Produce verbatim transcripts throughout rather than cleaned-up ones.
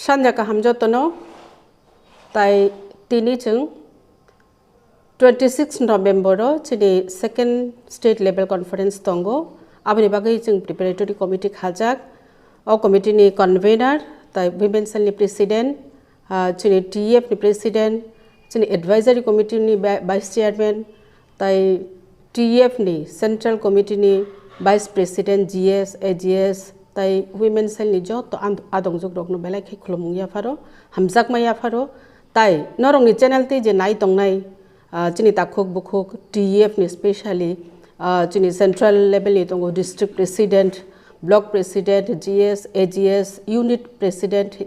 Sanja kaham jotono, tai tini chwng twenty six November o chini second state level conference tongo, aboni bagwi chwng preparatory committee khajak. O committee ni convener tai women cell ni president, ah, chini T F ni president, chini advisory committee ni ba-, vice chairman, tai T F ni central committee ni vice president, G S, A G S, tai women cell ni joto and-, adongjwk rokno belai khe khulumung yapharo, hamjakma yapharo. Tai norokni channel twi je nai tongnai, ah, chini takhuk bukhuk T F ni specially, ah, chini central level ni tongo district president, block president, G S, A G S, unit president,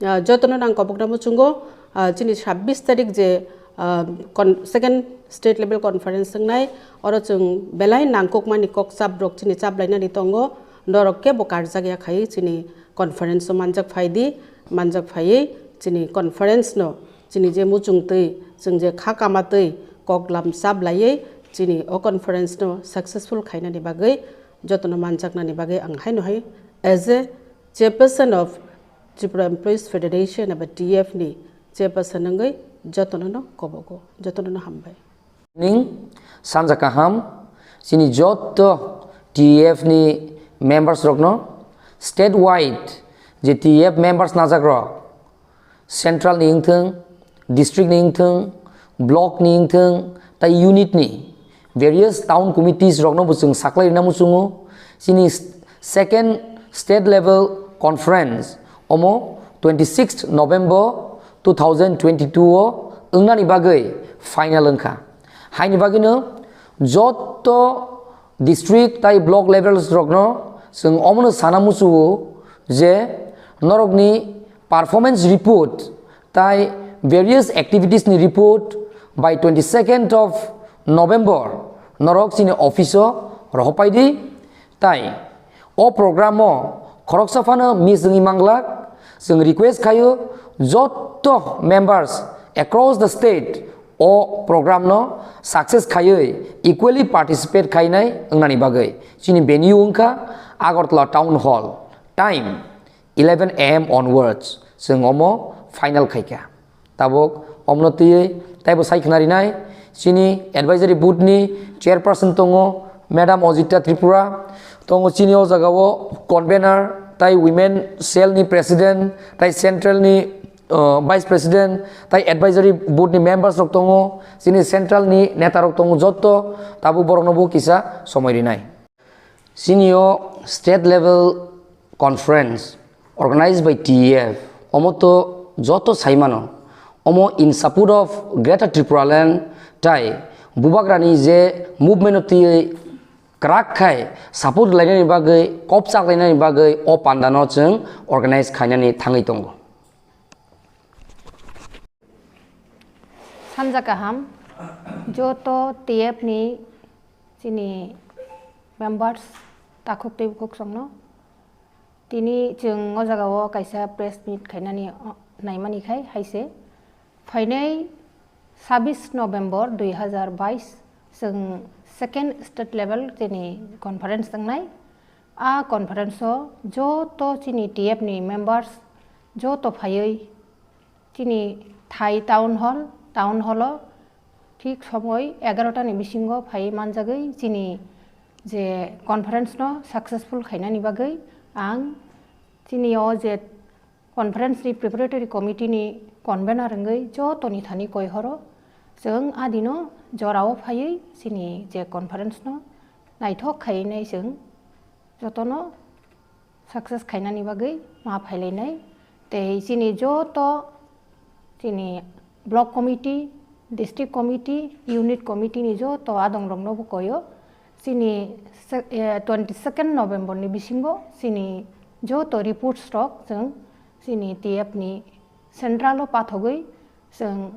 ah, jotono nang kobokna muchungo, ah, chini sabbish tarik je, ah, con-, second state level conference wngnai, oro chwng belai nangkukmani kok chap rok chini chap lainani tongo, norok kebo karjak ya khai chini conference o manjak phai di, manjak phaiwi chini conference no chini je muchung twi, chwng je kha kama twi kok lam chap laiwi chini o conference no successful khainani bagwi jotono manjaknani bagwi ang haino hai as a chairperson of Tripura Employees Federation eba T F ni chairperson wngwi jotono no kobogo, jotono no hambai. Ning sanja kaham, chini joto T F ni members rokno, state wide je T F members najak rok, central ni wngthung, district ni wngthung, block ni wngthung, tai unit ni various town committees rokno bo chwng saklai rwna muchungo. Chini second state level conference omo twenty sixth November two thousand twenty-two o wngnani bagwi final wngkha. Haini bagwino joto district tai block levels rokno chwng omono sana muchuo je norokni performance report tai various activities ni report by twenty-second of November norok chini office o rohopai di. Tai o program o khoroksa phano miss wngwi manglak. Chwng request khaio joto members across the state o program no success khaiwi equally participate khainai wngnani bagwi. Chini venue wngkha Agartala Town Hall. Time eleven A M onwards chwng omo final khaikha. Tabuk omno twiwi taibo sai khna rinai chini advisory board ni chairperson tongo Madam Ojita Tripura, tongo chini o jaga o convener tai women cell ni president tai central ni, uh, vice president tai advisory board ni members rok tongo, chini central ni neta rok tongo, joto tabuk borok no bo kisa somoi rinai. Chini o state level conference organized by T F, omo to joto saimano, omo in support of Greater Tripura Land tai Bubagrani je movement o twiwi kwrak khai support lainani bagwi, kop chak lainani bagwi o pandano chwng organize khainani thangwi tongo. Sanja kaham, joto T F ni chini members takhuk tei bukhuk songno. Tini chwng o jaga o kaisa press meet khainani, o, naimani khai hai se. Phainai sabbish November dui hazar bais chwng second state level chini conference wngnai. A conference o joto chini T F ni members joto phaiwi chini thai town hall, town hall o thik somoi egarota ni bisingo phai manjagwi chini je conference no successful khainani bagwi ang chini o je conference ni preparatory committee ni convener wngwi joto ni thani koi horo chwng a dino jorao phaiwi chini je conference no naithok khaiwi nai chwng jotono success khainani bagwi ma phailainai. Tei chini joto chini block committee, district committee, unit committee ni joto adongrokno bo koyo. Chini se-, eh, twenty second November ni bisingo chini joto reports rok chwng chini T F ni central o pathogwi chwng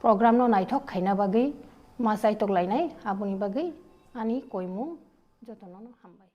program no naithok khaina bagwi ma chaitok lainai, aboni bagwi ani koimung jotono no hambai.